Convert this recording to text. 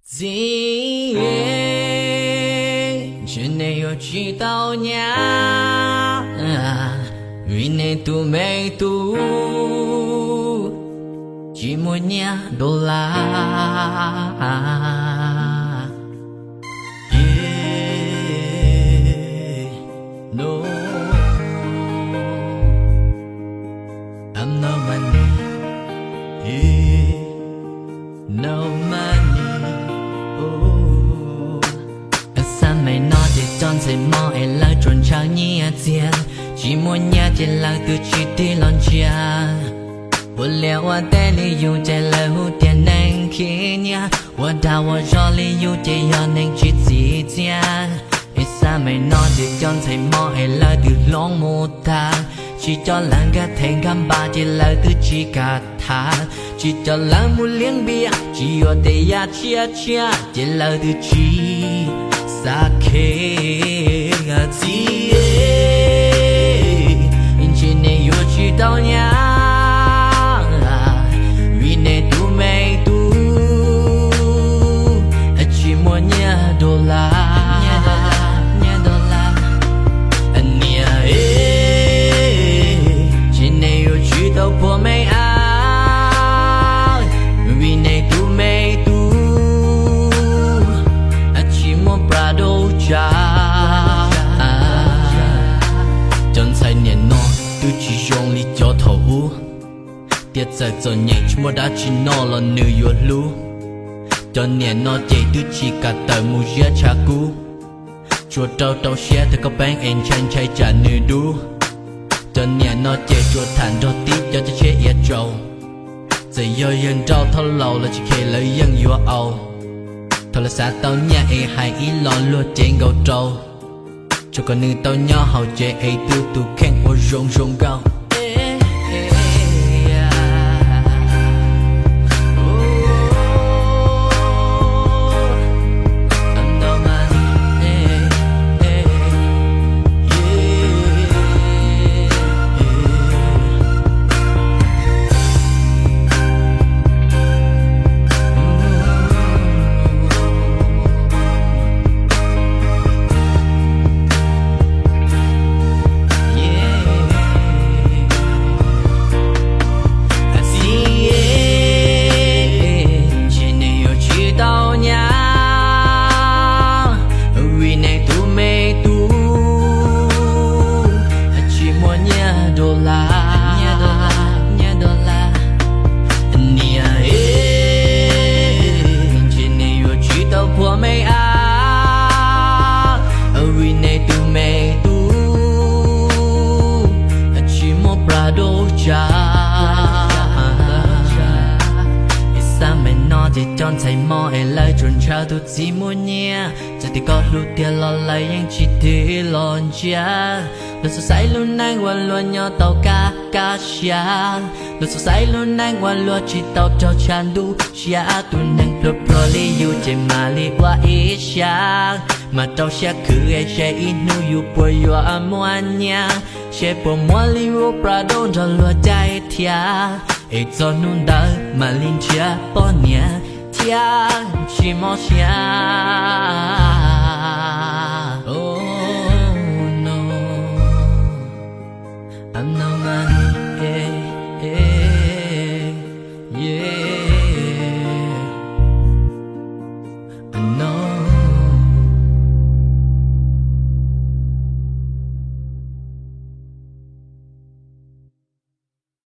Txiv, ntshe nej yuav tsis tau nyab, vim nej tus me tub tsis muaj nyiaj dollar. No, I'm no money. No money. Xab maim no ces cov ntxhais hmov es lawv tsuas ntshaw nyiaj txiag, tsis muaj nyiaj ces lawv twb tsis tig los ntsia. Ua liaj ua teb li yus ces lawv hu tias neeg khib nyiab, ua dag ua zog li yus ces yog neeg tsis txim txiaj. Es xab maim no ces cov ntxhais hmov es lawv twb hloov mus tag, tsis coj lawv nkag thev nkag npas ces lawv twb tsis kam tham, tsis coj lawv mus liab npias tsis yuav tej yam tshiab tshiab ces lawv twb tsis xav khe. Txiv, ntshe nej yuav tsis tau nyab, vim nej tus me tub tsis muaj nyiaj dollar. Niam, ntshe nej yuav tsis tau pua me ab, vim nej tus me tub tsis muaj Prado tsav. Cov ntxhais niam no twb tsis zoo li cov thaum ub, tias txawm txom nyem tsis muaj dab tsi noj los nws yuav hlub. Cov niam no ces twb tsis kam tawm mus ziab tshav kub, tsuas rau rau siab thaum koj peeb es ntshai ntshai tsam nws dub. Cov niam no ces tsuas tham nrog tib cov coj tsheb iav tsaus, txawm yog yawg nrauj thoj laus los tsis khe lawv yeej yuav au. Thaum lawv xav tau nyiaj es hais ib los luag cev nkaus rau, tsuas kom nws tau nyob hauv tsev es tu tus kheej ua zoo zoo nkauj. Txiv, ntshe nej yuav tsis tau nyab, vim nej tus me tub tsis muaj nyiaj dollar. Niam, ntshe nej yuav tsis tau pua me ab, vim nej tus me tub tsis muaj Prado tsav. Xab maim no ces cov ntxhais hmov es lawv tsuas ntshaw tus txiv muaj nyiaj, txawm tias koj hlub tiag los lawv yeej tsis tig los ntsia. Luag xav xaiv lub neej uas luag nyob tau kaj kaj siab, luag xav xaiv lub neej uas luag tsis tau raug tshav ntuj siab. Tus neeg pluag pluag li yus ces mam li ua ib siab, mas rau siab khwv es seb ib hnub yus puas yuav muaj nyiaj, seb puas muaj li ub Prado nrog luag caij thiab, es txog hnub ntawd mam li nrhiav poj niam thiab tsis mob siab.